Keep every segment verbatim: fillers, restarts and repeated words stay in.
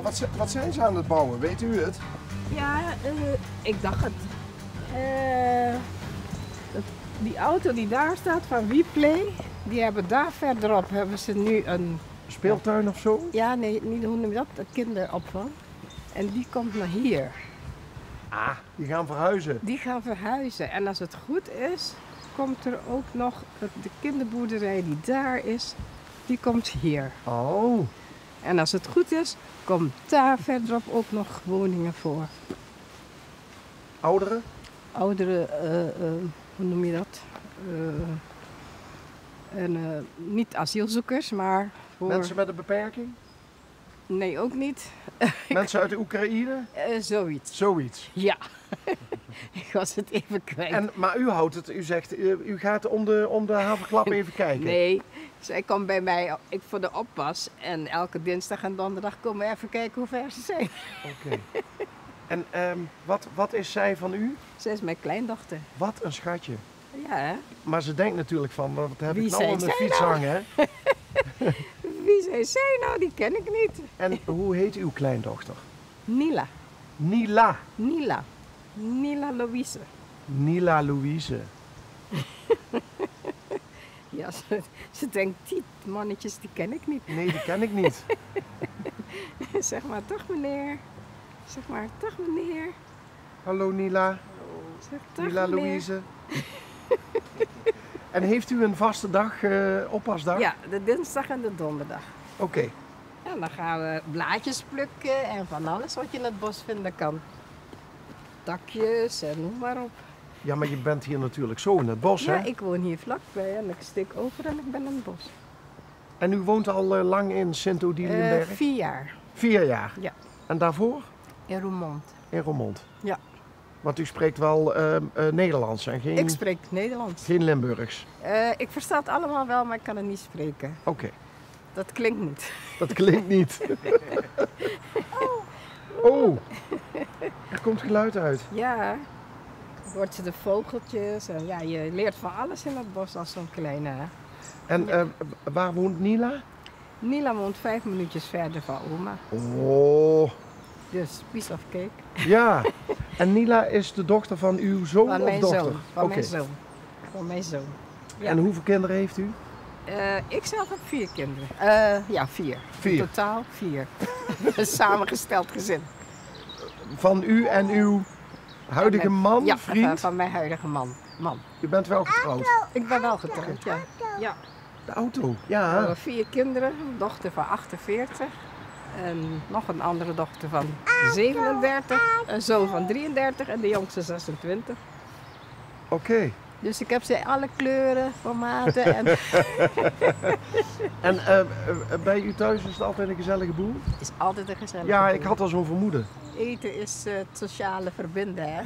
Wat zi-, wat zijn ze aan het bouwen? Weet u het? Ja, eh, ik dacht het. Eh, dat, die auto die daar staat van Wieplay, die hebben daar verderop hebben ze nu een... Speeltuin of zo? Ja, nee, niet, hoe noem je dat? Een kinderopvang. En die komt naar hier. Ah, die gaan verhuizen? Die gaan verhuizen. En als het goed is, komt er ook nog, de kinderboerderij die daar is, die komt hier. Oh. En als het goed is, komt daar verderop ook nog woningen voor. Ouderen? Ouderen, eh, eh, hoe noem je dat? Eh, en, eh, niet asielzoekers, maar voor... Mensen met een beperking? Nee, ook niet. Mensen uit de Oekraïne? Eh, zoiets. Zoiets. Ja. Ik was het even kwijt. En, maar u houdt het, u zegt, eh, u gaat om de, om de haverklap even kijken? Nee, zij komt bij mij, ik voor de oppas. En elke dinsdag en donderdag komen we even kijken hoe ver ze zijn. Oké. En, ehm, wat, wat is zij van u? Zij is mijn kleindochter. Wat een schatje. Ja, hè? Maar ze denkt natuurlijk van: "Wat heb ik nou aan de fiets hangen, hè?" Wie zijn zij nou? Die ken ik niet. En hoe heet uw kleindochter? Nila. Nila. Nila. Nila Louise. Nila Louise. Ja, ze, ze denkt: "Die mannetjes, die ken ik niet." Nee, die ken ik niet. Zeg maar: "Dag, meneer." Zeg maar: "Dag, meneer." Hallo, Nila. Zeg: "Dag, meneer." Nila Louise. En heeft u een vaste dag, eh, oppasdag? Ja, de dinsdag en de donderdag. Oké. Ja, dan gaan we blaadjes plukken en van alles wat je in het bos vinden kan. Takjes en noem maar op. Ja, maar je bent hier natuurlijk zo in het bos, hè? Ja, ik woon hier vlakbij en ik steek over en ik ben in het bos. En u woont al, eh, lang in Sint-Odiliënberg? Eh, vier jaar. Vier jaar? Ja. En daarvoor? In Roermond. In Roermond. Ja. Want u spreekt wel, eh, eh, Nederlands en geen... Ik spreek Nederlands. Geen Limburgs? Eh, ik versta het allemaal wel, maar ik kan het niet spreken. Oké. Dat klinkt niet. Dat klinkt niet. Oh, er komt geluid uit. Ja, je hoort de vogeltjes en ja, je leert van alles in het bos als zo'n kleine, hè. En, ja, eh, waar woont Nila? Nila woont vijf minuutjes verder van oma. Oh. Dus, piece of cake. Ja. En Nila is de dochter van uw zoon of dochter? Van mijn zoon. Oké. Van mijn zoon. Van mijn zoon. Ja. En hoeveel kinderen heeft u? Eh, ik zelf heb vier kinderen. Eh, ja, vier. Vier. In totaal vier. Een samengesteld gezin. Van u en uw huidige man, ja, vriend? Van, van mijn huidige man. Man. U bent wel getrouwd? Ik ben wel getrouwd, ja. Ja. De auto, ja. We hebben vier kinderen, een dochter van achtenveertig en nog een andere dochter van zevenendertig, een zoon van drieëndertig en de jongste zesentwintig. Oké. Dus ik heb ze alle kleuren, formaten en... En, eh, eh, bij u thuis is het altijd een gezellige boel? Het is altijd een gezellige boel. Ja, ik had al zo'n vermoeden. Eten is, eh, het sociale verbinden, hè.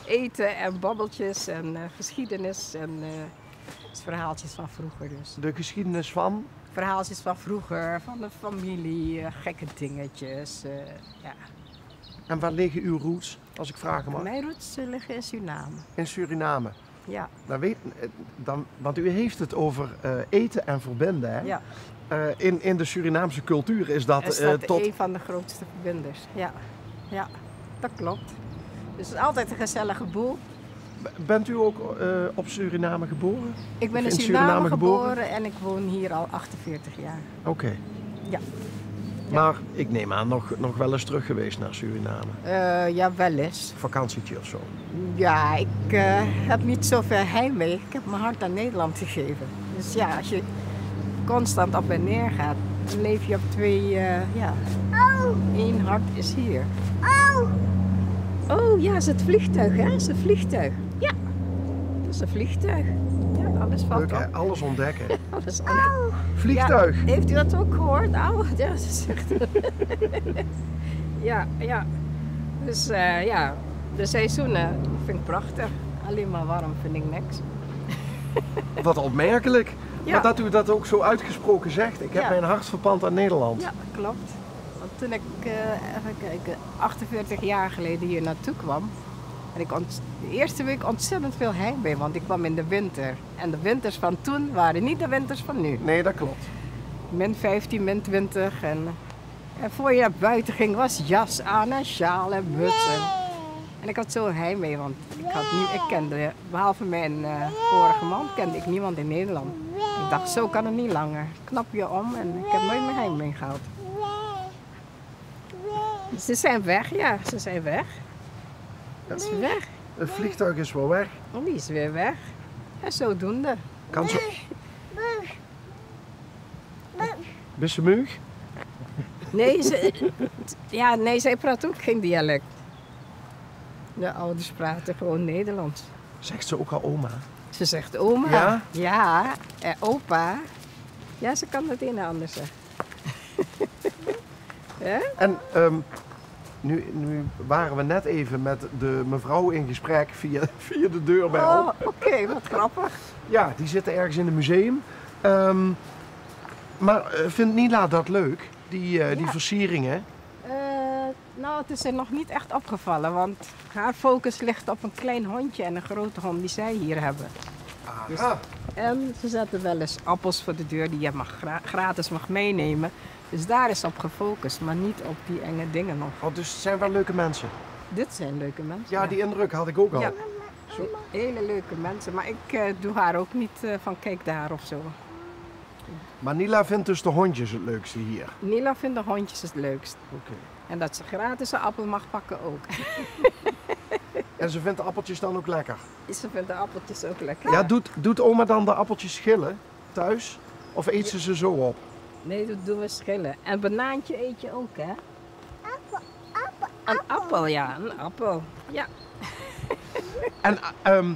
Eten en babbeltjes en, eh, geschiedenis en, eh, dus verhaaltjes van vroeger dus. De geschiedenis van? Verhaaltjes van vroeger, van de familie, eh, gekke dingetjes, eh, ja. En waar liggen uw roots, als ik vragen mag? Mijn roots, eh, liggen in Suriname. In Suriname? Ja. Dan weet, eh, dan, want u heeft het over, eh, eten en verbinden, hè? Ja. Eh, in, in de Surinaamse cultuur is dat, eh, tot... Is dat een van de grootste verbinders, ja. Ja, dat klopt. Dus het is altijd een gezellige boel. B-, bent u ook, eh, op Suriname geboren? Ik ben in Suriname geboren en ik woon hier al achtenveertig jaar. Oké. Ja. Maar ik neem aan, nog, nog wel eens terug geweest naar Suriname? Eh, ja, wel eens. Vakantietje of zo? Ja, ik, eh, heb niet zoveel heimwee. Ik heb mijn hart aan Nederland gegeven. Dus ja, als je constant op en neer gaat, dan leef je op twee, eh, ja. Eén hart is hier. Oh ja, is het vliegtuig, hè? Is het vliegtuig. Ja, dat is een vliegtuig. Ja, alles valt op. Leuk, hè? Alles ontdekken. Alles ontdekken. Vliegtuig. Ja, heeft u dat ook gehoord? Auw, ja, ze zegt... Ja, ja. Dus, eh, ja, de seizoenen vind ik prachtig. Alleen maar warm vind ik niks. Wat opmerkelijk. Ja. Maar dat u dat ook zo uitgesproken zegt. Ik heb mijn hart verpand aan Nederland. Ja, klopt. Want toen ik, eh, even kijken, achtenveertig jaar geleden hier naartoe kwam, had ik ont-, de eerste week ontzettend veel heimwee, want ik kwam in de winter. En de winters van toen waren niet de winters van nu. Nee, dat klopt. Min vijftien, min twintig en En voor je naar buiten ging, was jas aan en sjaal en muts. En, en ik had zo heimwee, want ik had nie, ik kende, behalve mijn eh, vorige man, kende ik niemand in Nederland. Ik dacht, zo kan het niet langer. Knap je om en ik heb nooit meer heimwee gehad. Ze zijn weg, ja, ze zijn weg. Dat is weg. Het vliegtuig is weer weg. Oh, die is weer weg. En zodoende. Kan zo. Bis se meug? Nee, ze, ja, nee, zij praat ook geen dialect. De ouders praten gewoon Nederlands. Zegt ze ook al oma? Ze zegt oma. Ja? Ja, en opa. Ja, ze kan het een en ander zeggen. Hè? En ehm, nu, nu waren we net even met de mevrouw in gesprek via, via de deurbel. Oh, oké, wat grappig. Ja, die zitten ergens in een museum. Ehm, maar eh, vindt Nila dat leuk, die, eh, die versieringen? Eh, nou, het is er nog niet echt opgevallen, want haar focus ligt op een klein hondje en een grote hond die zij hier hebben. Dus, en ze zetten wel eens appels voor de deur die je mag gra- gratis mag meenemen. Dus daar is op gefocust, maar niet op die enge dingen nog. Oh, dus het zijn wel leuke mensen? Dit zijn leuke mensen, ja, ja. Die indruk had ik ook al. Ja. Hele leuke mensen, maar ik eh, doe haar ook niet eh, van kijk daar of zo. Maar Nila vindt dus de hondjes het leukste hier? Nila vindt de hondjes het leukst. Oké. En dat ze gratis een appel mag pakken ook. En ze vindt de appeltjes dan ook lekker? Ze vindt de appeltjes ook lekker. Ja, doet, doet oma dan de appeltjes schillen thuis? Of eet ze ze zo op? Nee, dat doen we schillen. En banaantje eet je ook, hè? Appel, appel, een appel, ja, een appel. Ja. En ehm,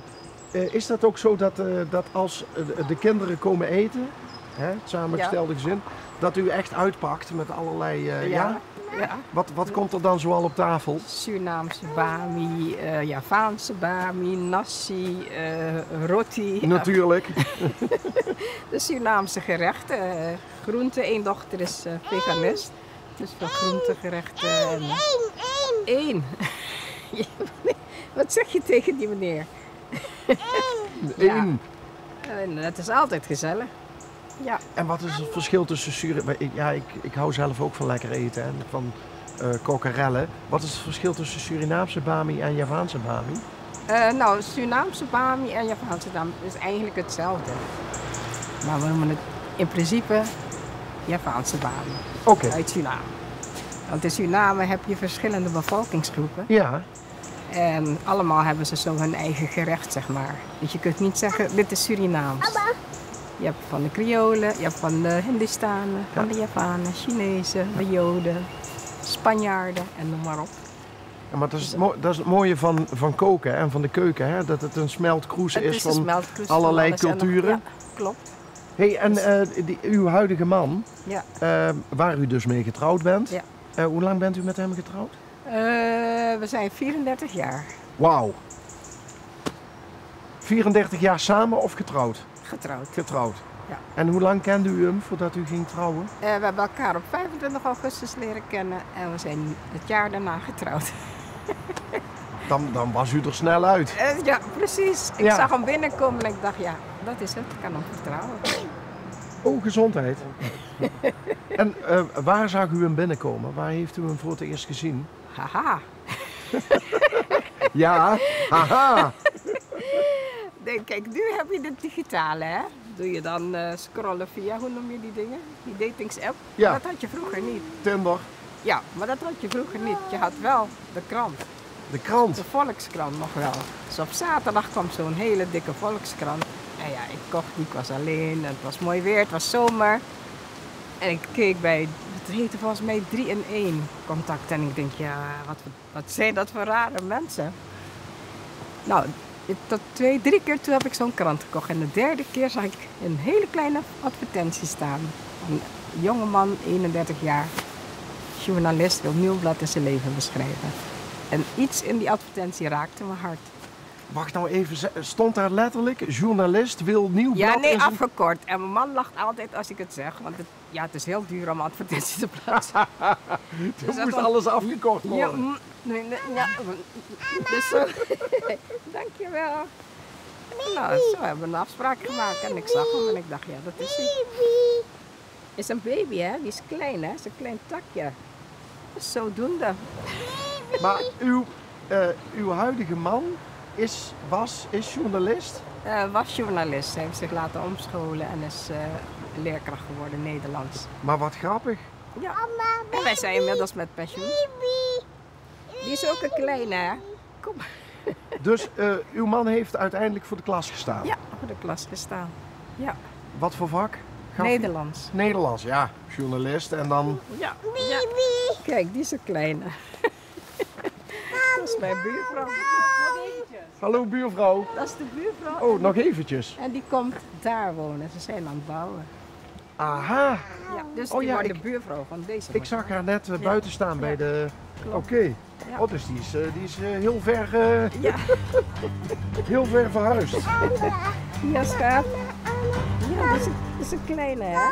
eh, is dat ook zo dat, eh, dat als eh, de kinderen komen eten, hè, het samengestelde gezin, dat u echt uitpakt met allerlei, eh, ja? Ja. Wat, wat komt er dan zoal op tafel? Surinaamse bami, eh, Javaanse bami, nasi, eh, roti. Natuurlijk. De Surinaamse gerechten. Eh, groente, één dochter is eh, veganist. Dus veel groentegerechten. En, eh, één. Wat zeg je tegen die meneer? Ja. En dat is altijd gezellig. Ja. En wat is het verschil tussen Suri... maar ik, ja, ik, ik hou zelf ook van lekker eten, hè, van eh kokkerellen. Wat is het verschil tussen Surinaamse bami en Javaanse bami? Eh, nou, Surinaamse bami en Javaanse bami is eigenlijk hetzelfde. Maar we noemen het in principe Javaanse bami. Oké. Uit Suriname. Want in Suriname heb je verschillende bevolkingsgroepen. Ja. En allemaal hebben ze zo hun eigen gerecht, zeg maar. Dus je kunt niet zeggen, dit is Surinaams. Je hebt van de Creolen, je hebt van de Hindustanen, van de Javanen, Chinezen, de Joden, Spanjaarden en noem maar op. Ja, maar dat is, het mo- dat is het mooie van, van koken en van de keuken, hè? Dat het een smeltkroes is van allerlei culturen. Ja, klopt. Hey, en eh, die, uw huidige man, eh, waar u dus mee getrouwd bent, eh, hoe lang bent u met hem getrouwd? Eh, we zijn vierendertig jaar. Wauw. Vierendertig jaar samen of getrouwd? Getrouwd. Getrouwd. Ja. En hoe lang kende u hem voordat u ging trouwen? Eh, we hebben elkaar op vijfentwintig augustus leren kennen en we zijn het jaar daarna getrouwd. Dan, dan was u er snel uit. Eh, ja, precies. Ik zag hem binnenkomen en ik dacht, ja, dat is het. Ik kan hem vertrouwen. Oh, gezondheid. En eh, waar zag u hem binnenkomen? Waar heeft u hem voor het eerst gezien? Haha. Ja, haha. Nee, kijk, nu heb je het digitale, hè? Doe je dan eh, scrollen via, hoe noem je die dingen? Die datingsapp. Ja. Dat had je vroeger niet. Tinder. Ja, maar dat had je vroeger niet. Je had wel de krant. De krant? De Volkskrant nog wel. Dus op zaterdag kwam zo'n hele dikke Volkskrant. En ja, ik kocht die, ik was alleen en het was mooi weer, het was zomer. En ik keek bij, het heette volgens mij drie in één contact. En ik denk, ja, wat, wat zijn dat voor rare mensen? Nou, tot twee, drie keer toe heb ik zo'n krant gekocht. En de derde keer zag ik een hele kleine advertentie staan. Een jongeman, eenendertig jaar, journalist, wil Nieuwblad in zijn leven beschrijven. En iets in die advertentie raakte mijn hart. Wacht nou even, ze- stond daar letterlijk: journalist wil Nieuwblad... Ja, nee, in zijn afgekort. En mijn man lacht altijd als ik het zeg, want het, ja, het is heel duur om advertenties te plaatsen. Dus dat moest alles afgekort worden. Ja, mm, nee, nee, ja, mm, dus zo. Dankjewel. Nou, zo hebben we een afspraak gemaakt en ik zag hem en ik dacht, ja, dat is hij. Is een baby, hè? Die is klein, hè? Is een klein takje. Zodoende. Maar uw, eh, uw huidige man is, was, is journalist? Eh, was journalist. Hij heeft zich laten omscholen en is, eh, leerkracht geworden Nederlands. Maar wat grappig. Ja. En wij zijn inmiddels met pensioen. Die is ook een kleine, hè? Kom. Dus, eh, uw man heeft uiteindelijk voor de klas gestaan? Ja, voor de klas gestaan. Ja. Wat voor vak? Gaf hij? Nederlands. Nederlands, ja. Journalist en dan... Ja. Ja. Kijk, die is een kleine. Dat is mijn buurvrouw. Hallo buurvrouw. Dat is de buurvrouw. Oh, nog eventjes. En die komt daar wonen. Ze zijn aan het bouwen. Aha. Ja, dus... Oh, die ja, wordt de buurvrouw van deze mevrouw. Ik zag haar net, eh, buiten staan bij de... Oké. Ja. Oh, dus die is, eh, die is, eh, heel ver, eh, heel ver verhuisd. Ja, schaap. Ja, dat is een, dat is een kleine, hè?